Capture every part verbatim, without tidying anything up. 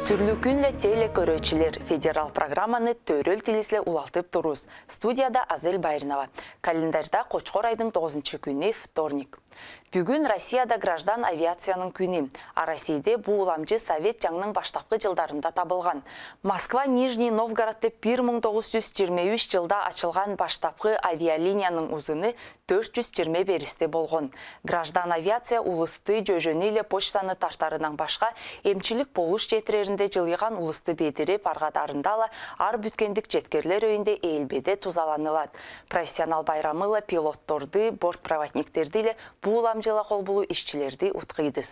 Сүрлю күнле, телекөрүүчилер! Федерал программаны төрөл тилисле улалтып турус. Студияда Азель Байринова. Календарьда кочкор айдың тогызынчы күүнү, вторник. Бүгүн Россияда граждан авиацияның күүнү. А Россияда бу уламҗы Совет җаңның баштапкы җылдарында табылган. Москва — Нижний Новгородты бир муң тогыз җүз җиргме үш җылда ачылган баштапкы авиалинияның узыны төрт җүз җиргме биристе болган. Граждан авиация улусты җөҗөнү иле почтаны тартарыннан башка эмчилик полус җетиреринде җылыйган улусты бедирип аргадарында ла, ар бүткендик җеткерлер өйүнде ээлбеде тузаланылат. Профессионал байрамы ла пилотторды, бортпроводниктерди иле бу уламҗыла холбулу ишчилерди уткыйдыс.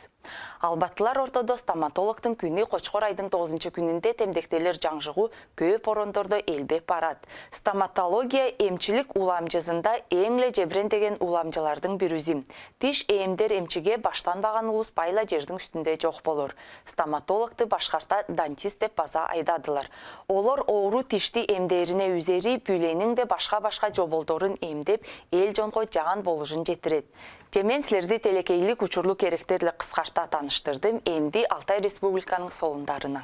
Албаттылар ортодо стоматологтың күүнү кочкор айдың тогызынчы күүнүнде темдектелер җаңжыгу көөп оронтордо ээлбеп барат. Стоматология эмчилик уламҗызында эң ле җебирен деген уламҗылардың бирүзү. Тиш ээмдер эмчиге баштанмаган улус пайлап җердиң үстүнде җок болур. Стоматологты башкартта дантист деп база айдадылар. Олар оору тишти эмдерине үзери, бүлениң де башка-башка җоболдорун эмдеп, эл-җонго җаан болужун җетирет. Че мен силерди телекейлик учурлу керектер иле кыскартта таныштырдым, эмди Алтай Республиканың солундарына.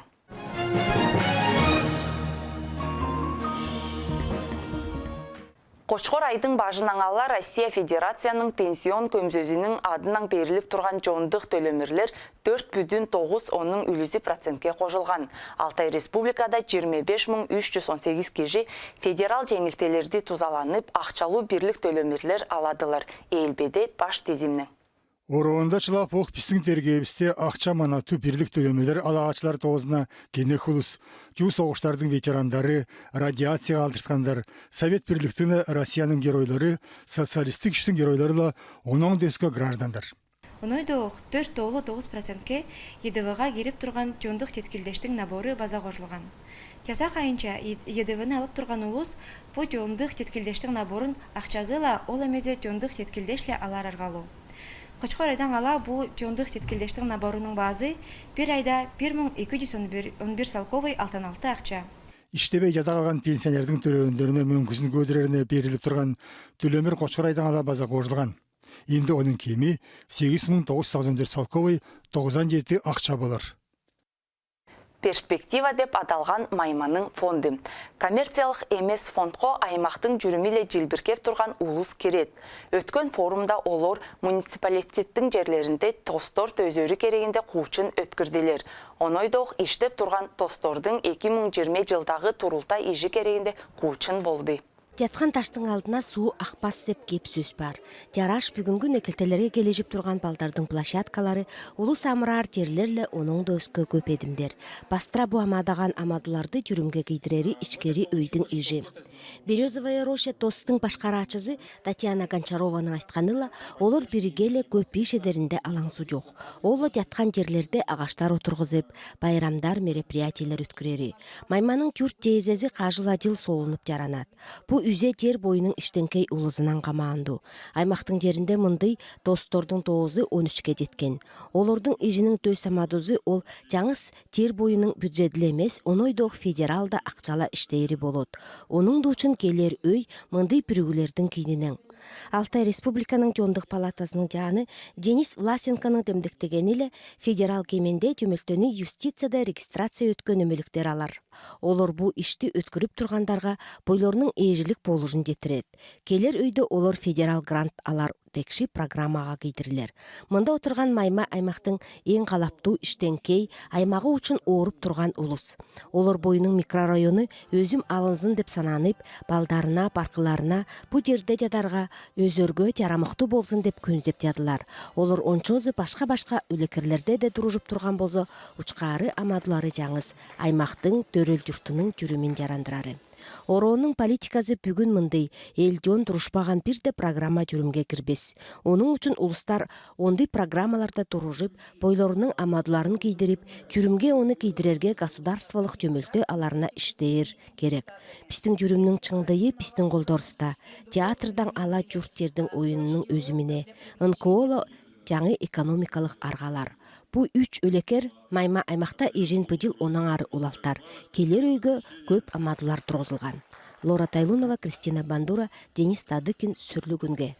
Кочкор айдың бажыннан ала Россия Федерацияның пенсион көмзөөзүнүң адыннан берилип турган җондук төлөмирлер төрт бүтүн тогыз оннуң үлүзү процентке кожулган. Алтай Республикада җиргме беш муң үч җүз он сегиз кижи федерал җеңилтелерди тузаланып, ахчалуу бирлик төлөмирлер аладылар. Ээлбеде баш тизимнен. Ороонда чылап ох, бистиң тергеебисте ахча манатуу бирлик төлөмирлер алаачлар тоозуна кенек улус: чуу согуштардың ветерандары, радиацияга алдыртхандар, Совет Бирликтиң, Россияның геройлары, социалистик күчтүң геройлары ла, оноң да өске граждандар. Оной доох, төрт тоолу тогус процентке ЕДВ-га кирип турган җондук теткилдештиң наборы база кожулган. Час айынча ЕДВ-ны алып турган улус бу җондук теткилдештиң наборун ахчазы ла, ол эмезе җондук теткилдеш ле алар аргалуу. Кочкор айдан ала бу җондук теткилдештиң наборунуң баазы бир айда бир муң эки җүз он бир, он бир салковый алтан алты ахча. Иштебей ядап калган пенсионердиң төрөөндөрүнө мөңгүсүн көдүрерине берилип турган төлөмир кочкор айдан ала база кожулган. Эмди онуң кеми сегиз муң тогус җүз тогузан дөрт салковый тогузан җеди ахча болур. «Перспектива» деп аталган Майманың фонду. Коммерциялык эмес фондко аймактың җуруму иле җилбиркеп турган улус кирет. Өткен форумда олар муниципалитеттиң җерлеринде тостор төзөрү керегинде хуучун өткүрдүләр. Оной доох иштеп турган тостордуң эки муң җиргме җылдагы турулта ижи керегинде хуучун болду. Яткан таштың алдына суу акпас деп кеп сөс бар. Җараш бүгүнгү некилтелерге келижип турган балдардың площадкалары, улус амыраар җерлер ле, оноң да өске көп эдимдер. Бастыра бу амадаган амадуларды җурумге кийдирери ичкери өйдүң ижи. «Берёзовая роща» тостуң башкараачызы Татьяна Гончарованың айтканы ла, олар бирге ле көп иш эдеринде алаңсуу җок. Ол ла яткан җерлерде агаштар отургузып, байрамдар, мероприятиелер өткүрери. Майманың җурт теезези кажы ла җыл солунуп җаранат. Бу үзе җер бойунуң иштенкей улузунан камаанду. Аймактың җеринде мындый тостордуң тоозу он үчке җеткен. Олордуң ижиниң төс амадузу ол җаңыс җер бойунуң бюджеди ле эмес, оной доох федералда акчала иштээри болот. Онуң дуучун келер өй мындый пиригүлердиң кийининен. Алтай Республиканың җондук палатазының җааны Денис Власенконың демдектегени иле, федерал кеминде җөмөлтөнү юстицияда регистрация өткен өмөлүктер алар. Олар бу ишти өткүрүп турганнарга бойлорунуң ээжилик болужун җетирет. Келер өйде олар федерал грант алар текши программага кийдирилер. Мында отурган Майма аймактың эң калаптуу, иштенкей, аймагы учун ооруп турган улус. Олар бойунуң микрорайону өзүм алынзын деп сананып, балдарына, паркыларына, бу җерде җадарга, өзөргө җарамыктуу болзун деп күнзеп ядылар. Олар ончозу башка-башка өлекерлерде де туружуп турган болза, учкаары амадулары җаңыс аймактың төрөл җуртунуң җурумун җарандырары. Ороонуң политиказы бүгүн мындый: эл-җон турушпаган бир де программа җурумге кирбес. Онуң учун улустар ондый программаларда туружуп, бойлорунуң амадуларын кийдирип, җурумге ону кийдирерге государстволук җөмөлтө аларына иштээр керек. Бистиң җурумнуң чыңдыйы бистиң колдорувуста. Театрдан ала җурт-җердиң оюнунуң өзүмүнө, НКО ла, җаңы экономикалык аргалар. Бу үч өлекер Майма аймакта ижин быйыл оннан ары улалтар. Келер өйгө көп амадулар тургузулган. Лора Тайлунова, Кристина Бандура, Денис Тадыкин, «Сүрлүг үнге».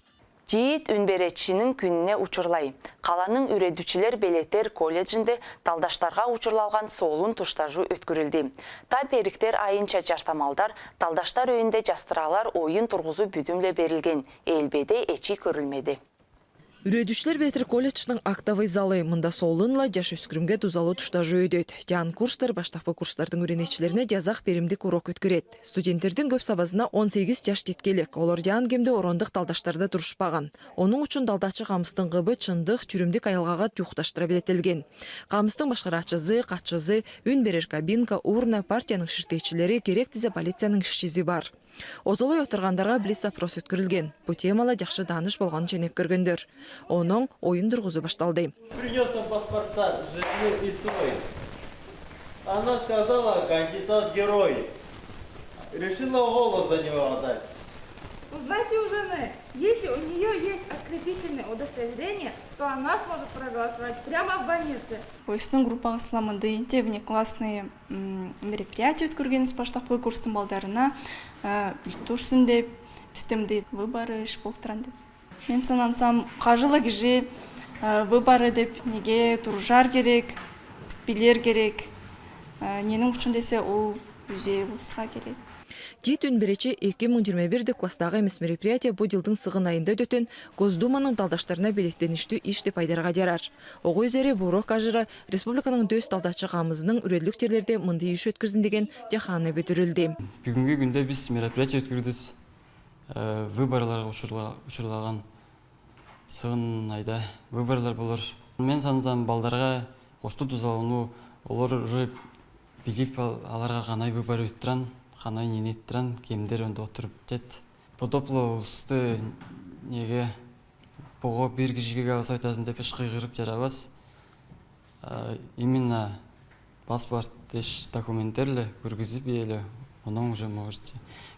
Дит үнберетшининъ куьнине учурлай. Каланынъ уьредиучилер белетер колледжинде талдаштарга учурлалган солун туштажу өткерилди. Та периктер айынча чартамалдар, талдаштар уьйинде частыралар, ойын тургузуу бүдүнлей берилген, элбеде эчи көрилмеди. Уьредиучилер белетер колледждинъ актовый залы, мында солунла жаш өскирмге дузалуу туштажу өтет. Дяан курстар баштапкы курстардынъ уьйренечилерине жазак беримдик урок өткерет. Студенттердинъ кёп сабазына он сегиз жаш деткелек, олар дяан кемде орондык талдаштарда турушпаган. Онынъ учун талдачы камыстынъ кыбы чындык, тюрюмдик аялгага ювукташтыра белетелген. Камыстынъ башкарачызы, катчызы, үнберер кабинка, урна, партиянынъ ширтечилери, керек дизе полициянынъ ишчизи бар. Озолай отургандарга блиц-опрос өткерилген. Бу темала жакшы тааныш болгонун ченеп кёргендер. Онынъ ойын тургузуу башталды. Принёс вам паспорта, жены и свой. Она сказала, кандидат герой. Решила голос за него отдать. Узнайте у жены, если у неё есть открепительное удостоверение, то она сможет проголосовать прямо в больнице. Бу сиздинъ группагасла мындый энди внеклассный мероприятие өткергенсиз баштапкы курстынъ балдарына, билип турсун деп, бисте мындый выборы иш болуп турган деп. Мен санасам, каждый кижи выборы деп неге турар керек, билер керек. Ненинъ учун десе, ол үзе болурга керек. Дит үнберечи эки мынъ жыйырма бир деп класстагы эмес мероприятие бу йылдынъ сыгын айында да өткен Госдуманынъ талдаштарына белетеништүү иш деп айдарга ярар. Огы изери бу урок ажыры республикадынъ дөс талдачы камызынынъ уьредилик жерлерде мындый иш өткерзин деген жаһаны бүдирилди. Бюгюнги куьнде биз мероприятие өткердик. Выборларга учурла-, учурлаган сыгын айда выборлар болур. Мен санасам, балдарга кошто дузалануу, олар уже билип ал-, аларга канай выбор өттүрген, канай нени эттирген, кимдер онда отуруп дет. Подопло улусты неге бого бир кижиге голосовать этесиң деп иш кыйгырып жарабас. Именно паспорт, иш документтер ла көргизип эле, онынъ уже можете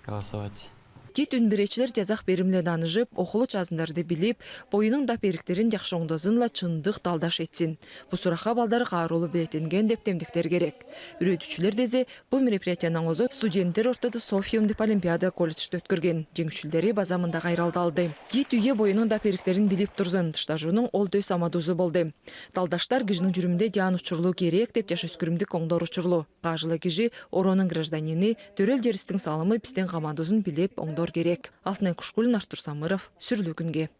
голосовать. Дит үнберечилер жазак берим ле таныжып, окулу чазындарды билип, бойынынъ да периктерин жакшы оңдозунла, чындык талдаш этсин. Бу суракка балдар каруулу белетенген деп демдиктер керек. Уьредиучилер дезе бу мероприятиеден оза студенттер ортада СОФИУМ деп олимпиада колледжде өткерген. Женгиучилери база мында кайралдалды. Дит уье бойынынъ да периктерин билип турзун, туштажуунынъ ол дөс амалдуузу болду. Талдаштар кижининъ юрюмде жан учурлуу керек деп жаш өскирмдик оңдор учурлу. Каждый кижи оронынъ гражданини, төрел жеристинъ салымы бистинъ камадуузун билип оңдор керек. Алтынай Кушкулина, Артур Самыров, Сүрлүү куьнге.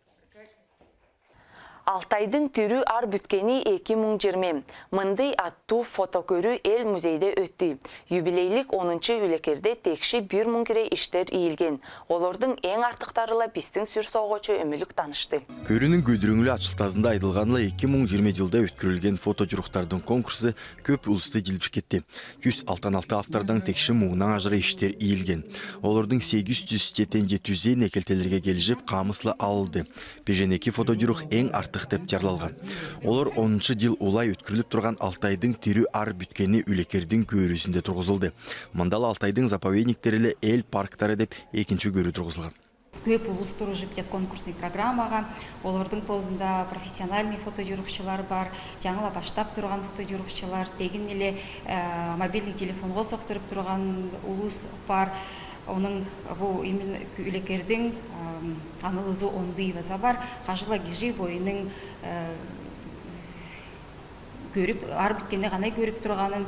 Алтайдынъ тирүү ар бүткени эки мынъ жыйырма. Мындый аттуу фотокөрүү эл музейде өттү. Юбилейлик онунчу уьлекерде текши бир мынъ кире иштер ийилген. Олордынъ энъ артыктары ла бистинъ суьрсогочу Өмүлюк танышты. Көрүүнинъ гүдүрүңлүү ачылтазында айтылганлай, эки мынъ жыйырма йылда өткерилген фотожурукстардынъ конкурсы кёп улусты жилбиргетти. Юс алтан алты автордан текши мынънан ажыра иштер ийилген. Олордынъ сегиз юз жетен жети юзеи некелтелерге келишип, камыс ла алынды. Бежен эки фотожурук энъ артык деп чарлалган. Олор онунчу йыл улай өткерилип турган Алтайдынъ тирүү ар бүткени уьлекердинъ көрүүсинде тургузулду. Мында ла Алтайдынъ заповедниктери ле эл парктары деп экинчи көрүү тургузулган. Кёп улус туружып, тек конкурсный программага, олордынъ тозында профессиональный фотожурукчылар бар, жаңы ла баштап турган фотожурукчылар, тегин эле мобильный телефонго соктуруп турган улус бар. Онынъ бу именно уьлекердинъ аңылызы ондый база бар. Каждый кижи бойынынъ көрүп, ар бүткенде канай көрүп турганын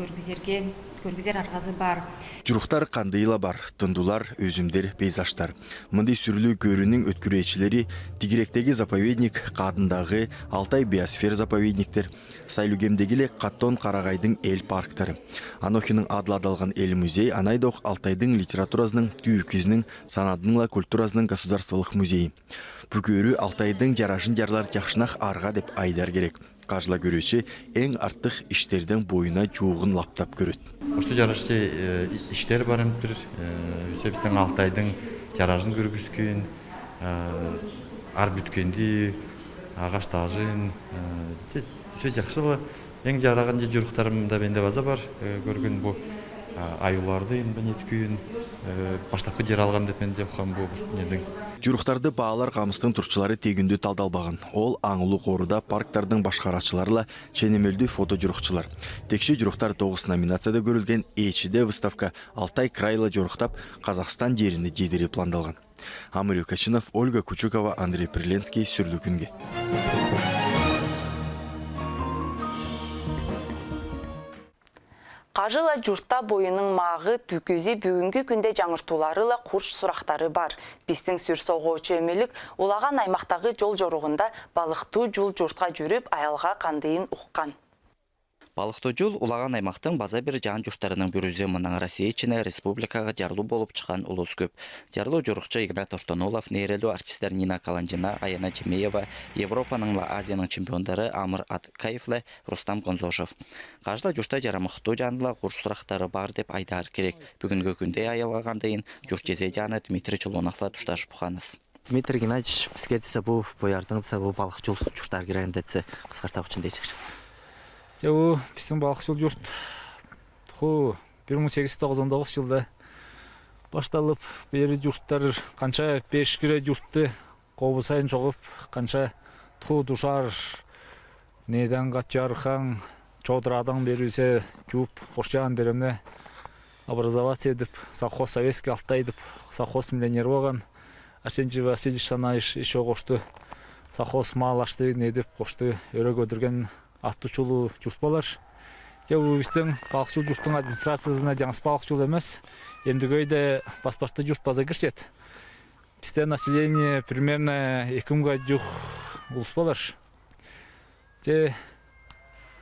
көргүзерге, көргүзер аргазы бар. Журуктар кандыйы ла бар: тындуулар, өзүмдер, пейзаждар. Мындый сүрлүү көрүүнинъ өткерүүчилери Тигиректеги заповедник, Кадындагы, Алтай биосфера заповедниктер, Сайлюгемдеги ле Катон-Карагайдынъ эл парктары. Анохиннинъ ады ла аталган эл музей анайдок Алтайдынъ литературазынынъ, түүкизининъ, санаадынъ ла культуразынынъ государстволук музейи. Бу көрүү Алтайдынъ жаражын жарлар жакшынак арга деп айдар керек. Каждый көрүүчю энъ артык иштерден бойына жуугун лаптап көрөт. Ушта жарашча иштер бар эмтир, үзе бистинъ Алтайдынъ жаражын көргүзген, ар бүткенди, агаш тажын, үзе жакшы ла. Энъ жараган журуктарым да менде база бар, көрген бу аюуларды эмбен эткюн, Э, баштапкы җер алган деп мен деп хам бу нең. Җурхтарды баалар Камыстың турчылары тегүндү талдалбаган. Ол аң улу коруда парктардың башкарачылары ла, ченемелдүү фото җурхчылар. Текши җурхтар тогыс номинацияда көрүлген. Ээчиде выставка Алтай крайла җурхтап, Казахстан җерин де җедирии пландалган. Амур Качинов, Ольга Кучукова, Андрей Приленский, «Сүрлүг күнге». Кажы ла җуртта бойынның маагы, түкүзи бүгүнкү күнде җаңыртуулары ла, курш сурахтары бар. Бистиң сүр сооҕуочу Өмөлүк Улаган аймахтагы җол-җоругунда Балыктуу Җул җуртка җүүрүп, аялга кандыын уккан. Балыктуу Җул Улаган аймахтың база бир җаан җурттарының бүрүзү. Мыннаң Россия ичинде, республикага җарлу болуп чыккан улус көп. Җарлу җурхчу Игнат Ортонулов, нерелүү артистер Нина Каландина, Аяна Чемеева, Европаның ла, Азияның чемпиондары Амур Аткаев ла, Рустам Конзошев. Каждый ла җуртта җарамахтуу җаанында курш сурахтары бар деп айдар кирек. Бүгүнкү күнде аялга кандыын җурт ээзи җааны Дмитрий Чулунов ла турташ боханас. Дмитрий Геннадьевич, биске десе бу боярдың десе бу Балыктуу Җул җуртар киргенде десе кыскартабычын десек. Те бу бистиң Балыктуу Җул җурт ху бир муң сегиз җус тогузон тогуз җылда башталып, бери җурттар канча беш кире җуртты кобу сайын чогып, канча туу душар, неден катчархан, чодурадан берүүсе чуп, Кошчаан деремне образоваться эдип, совхоз «Советский Алтай» эдип, совхоз миллионер болган. Арсентий Васильевич Санаевич ещё кошты, совхоз мал ашты, недип кошты, өрө көдүрген атту чулуу җурт болар. Те бу бистиң Балыктуу Җул җурттың администрациязына җаңыс Балыктуу Җул эмес, эмдиги өйде Баспашты җурт база кирчет. Бисте население примерно эки муңга җух улус болар. Те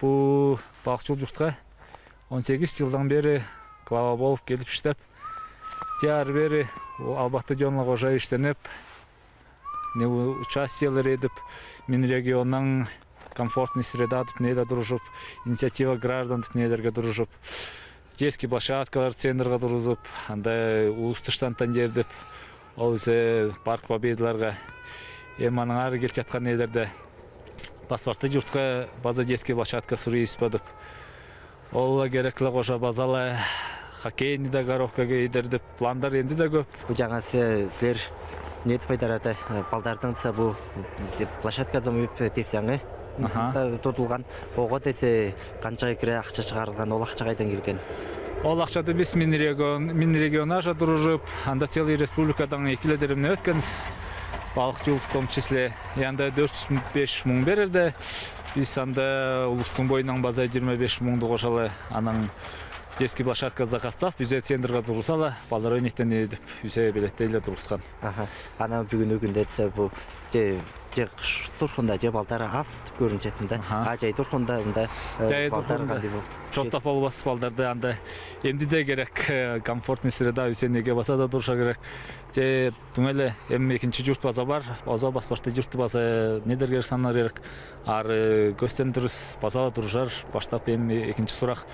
бу Балыктуу Җул җуртка он сегиз җылдан бери глава болуп келип иштеп, те ары бери Албатты Җон ла кожа иштенип, не участиелер эдип, Минрегионнан «Комфортная среда» деп неде туружып, «Инициатива граждан» деп неделерге туружып, детский площадкалар центрга тургузуп, анда улус тыштан таньдырдып, ол үзе Парк Победаларга, эм анаңар келчаткан неделерде Баспашты җуртка база детский площадка суруй испадып. Ол ла керекле кожа база ла хоккейный да коробкага идердип, пландар эмди да көп. Бу жаңа се-, силер не деп айтарада, э, балдардың са бу, э, площадка зомып тепсеңи. Аха. Та-, тотулган ога десе канча кире акча чыгарылган, ол акча кайдан келген? Ол акчады биз Минрегион, Минрегион аша туружып, анда целый республикадан экиле деремне өткенбиз. Балыктуу Җул в том числе. И анда дөрт җус беш муң берерде, биз анда улустуң бойыннан база җирма беш муңду кошалы, анаң детский площадка заказтап, үзе центрга тургузала, балдар ойнайтын эдип, үзе белеттейле тургускан. Аха. Ана бүгүн үгүндө десе бу же, же кыш турганда же балдар аз деп көрүнчетин да. Аха. А жай турганда мында, э, жай балдар турганда кандый бол? Чоттап болбас балдарды анда эмди да керек, э, комфортный среда, үзе неге баса да турса керек. Же түңеле эм экинчи журт база бар, озо баспашты журтты база недер керек санар керек. Ары көстен турус база да турушар, баштап эм экинчи сурак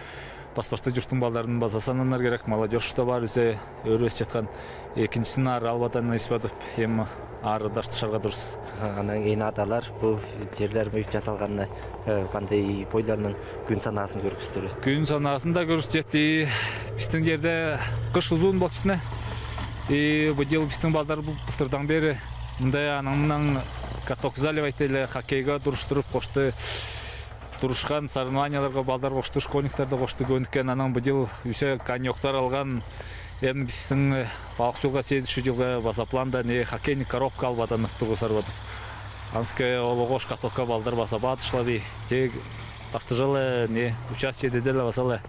баспашты журттуң балдарын база сананар керек, молодёжь да бар, үзе өрөс жаткан. Экинчисин ары албадан испадып, эм ары даштышарга турус. Анаң эң адалар бу жерлер мөйт жасалганына, э, кандай бойларның күн санаасын көргүзтүр. Күн санаасын да көргүзтеди. Бистиң жерде кыш узун болчуна. И бу жыл бистиң балдар бу былтырдан бери мындай анаң мыннаң каток заливать эйле хоккейге туруштуруп кошты. Турушкан соревнованияларга балдар кошты, школьниктер да кошты көнүккен, анаң бу жыл үзе коньоктар алган. Эм бистиң, э, балык жолга, следующий жылга база планда не хоккейный коробка албадан ныктыгы сарбадып. Анске олугош катокка балдар база баатышлады. Те тартыжалы не участие деделе базалы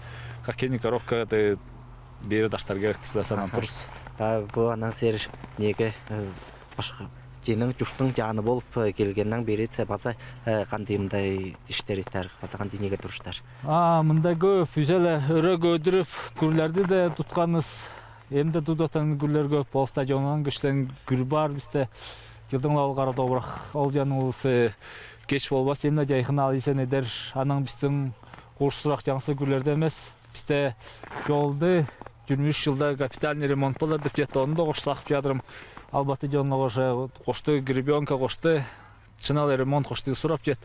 хоккейный коробка да бери даштар керек деп санан турус. А бу анаң сер неге, э, башка жеңнең журттуң жаны болуп, э, келгеннең бери се база, э, кандый мындай иштер иттер, база кандый неге туруштар? А, мында көп, үзеле өрө көдүрүп, күрлерди де тутканыс, эмде тудатан күрлер көп, ол стадионнан киштен күр бар бисте. Жылдың ол кара добрак, ол жан улусы кеч болбас, эмне жайхын ал ийсен эдер, анаң бистиң куш сурак жаңсы күрлерде эмес. Бисте жолду жыйырма үч жылда капитальный ремонт болар деп жетти, ону да кошсак жадырым. Албаты жонну коша кошты, гребёнка кошты, чынал ремонт кошты сурап жет.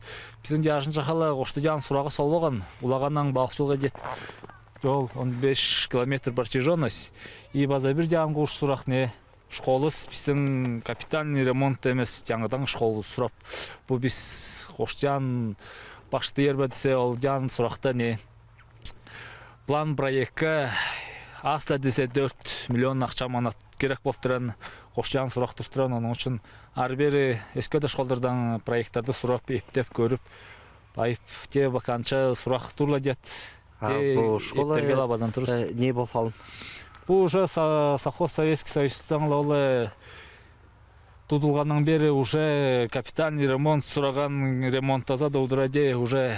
Биздин жашын жахала кошты жан сурагы солбогон, улаганнан балык жолго жет. Жол он беш километр протяжённость. И база бир жаан куш сурак не. Школыс бистиң капитальный ремонт эмес, яңадан школ сурап. Бу бис кошчаан башты ербедисе ол жаан суракта не. План проектке аслады десе дөрт миллион акча манат керек болтыран, кошчаан сурак туртыран, ону учун ары бери өске де школдардан проекттерди сурап, эптеп көрүп, байып, те баканча сурак турла дет. А те бу школа, эптергел абадан турус. Э, не болхалын? Бу уже со-, совхоз Советский Союзтан ол, э, тудулганнан бери уже капитальный ремонт сураган, ремонт таза да удура де уже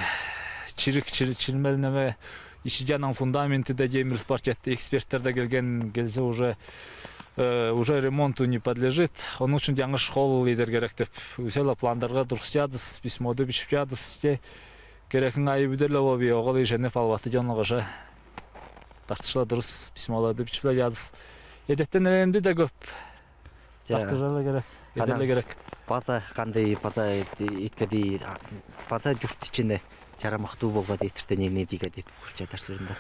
чирик, чир-, чирмелнеме, иши жанаң фундаменти да жемирилип барча эди, эксперттер да келген, келсе уже, э, уже ремонту не подлежит. Ону учун яңа школ идер керек деп. Үсела пландарга тургузчадыс, письмоду бичипчадыс, те керекин айып үдерле боби, огыл ишенип албаты жонлуг уже. Тартышла дурус письмоларды бичипле жадыс. Эдеттен эмди да көп. Жа. Тартыжала керек, эдерле керек. База кандай, база иткеди, база журт ичине жарамактуу болга дейтиртен эмне диге дейт курча тарсырында.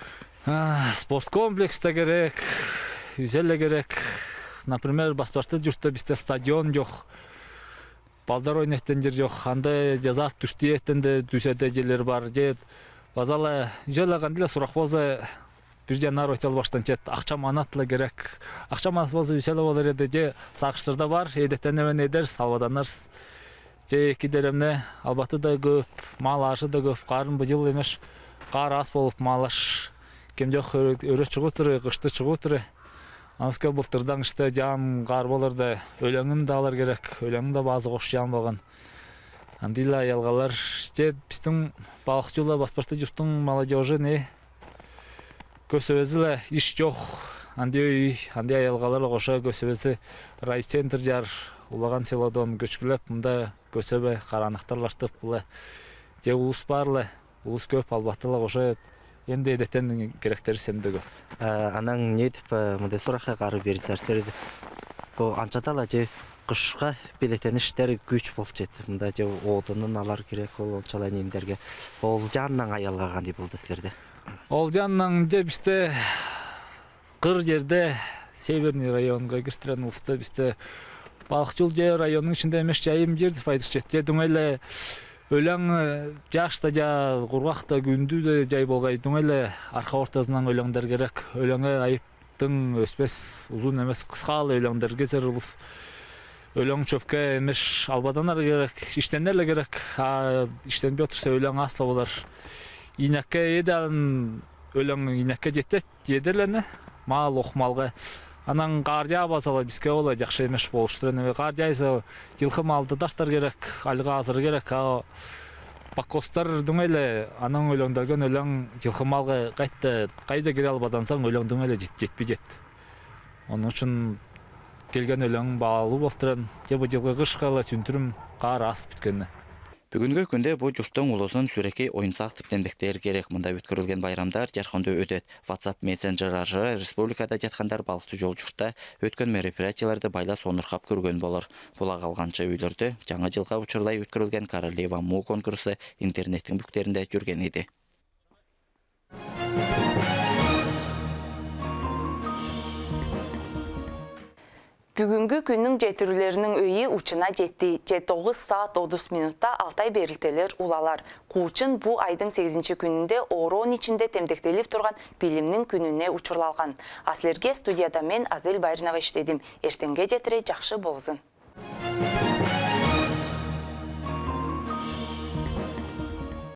А, спорт комплекс да керек, үзелле керек. Например, бастарты журтта бисте стадион жок. Балдар ойнеттен жер жок. Анда жазап түшти еттен де дүседе жерлер бар. Же базала, жела кандыла сурак болза, бир жанар ойтал баштан чет, акча манатла керек. Акча манат болза, үсела болар эде, же сагыштырда бар, эдеттен эмен эдерс, албаданнарс. Же эки деремне, албаты да көп, мал ашы да көп, карын быжыл эмеш, кар ас болуп, мал аш. Кем жок өрө чугутуры, кышты чугутуры. Аныска былтырдан иште жаан кар болар да, өлеңин да алар керек, өлеңин да базы кош жаан болган. Андыйла аялгалар, те бистиң балыкчыла баспашта журттуң молодёжи не көсөбезиле иш жок. Андый үй, андый аялгалар коша көсөбези райцентр жар улаган селодон көчкүлеп, мында көсөбе каранактар лартып була. Те улус барлы, улус көп албаттыла коша. Эмде эдеттен керектерис эмде көп. Анаң не деп мындай суракка кары берисер середи. Бу анчадала же кышка белетеништер күч болчет. Мында же одунун алар керек ол ончалай немдерге. Ол жаннан аялгаган деп болду силерде. Ол жаннан же бисте кыр жерде Северный районга киртирен улуста бисте балыкчыл же районнун ичинде эмеш жайым жер деп айтышчет. Же дуңайле өлең жашта жа кургакта күндү да жай болгай дуңайле арка ортазынан өлеңдер керек. Өлеңе айып Тың өспес, узун эмес, кыскаалы өлеңдер кезер улус. Өлең чөпке эмеш албаданар керек, иштеннер ле керек. А иштенбей отырса өлең асла болар. Инекке эдалын өлең инекке жетет, едерлени. Мал ох малга. Анаң кар жаабазала биске ола жакшы эмеш болуштур. Эне кар жайса жылкы малды тартар керек, алга азыр керек. А покостар дуңайле анаң өлеңделген өлең жылкы малга кайтты. Кайда кире албадансаң, өлеңдиң эле жетпей жет. Ону учун келген өлең баалуу болтуран, же бу жылгы кышка ла сүнтүрүм каар ас бүткенне. Бүгүнгү күндө бу журттуң улузун Сүрекей оюн-саак типтенбектер керек. Мында өткөрүлген байрамдар жаркындуу өтөт. WhatsApp мессенджер аржы республикада жаткандар балык тужол журтта өткөн мероприятияларды байла сонурхап көргөн болор. Була калганча үйлөрдө жаңы жылга учурлай өткөрүлген Королева му конкурсу интернеттин бүктеринде жүрген эди. Бүгүнгү күндүн жетирүүлеринин өйү учуна жетти. Же тогуз саат отуз минутта Алтай берилтелер улалар. Куучун бу айдын сегизинчи күнүндө орон ичинде темдектелип турган билимнин күнүнө учурлалган. А силерге студияда мен, Азель Байринова, иштедим. Эртенге жетире жакшы болзун.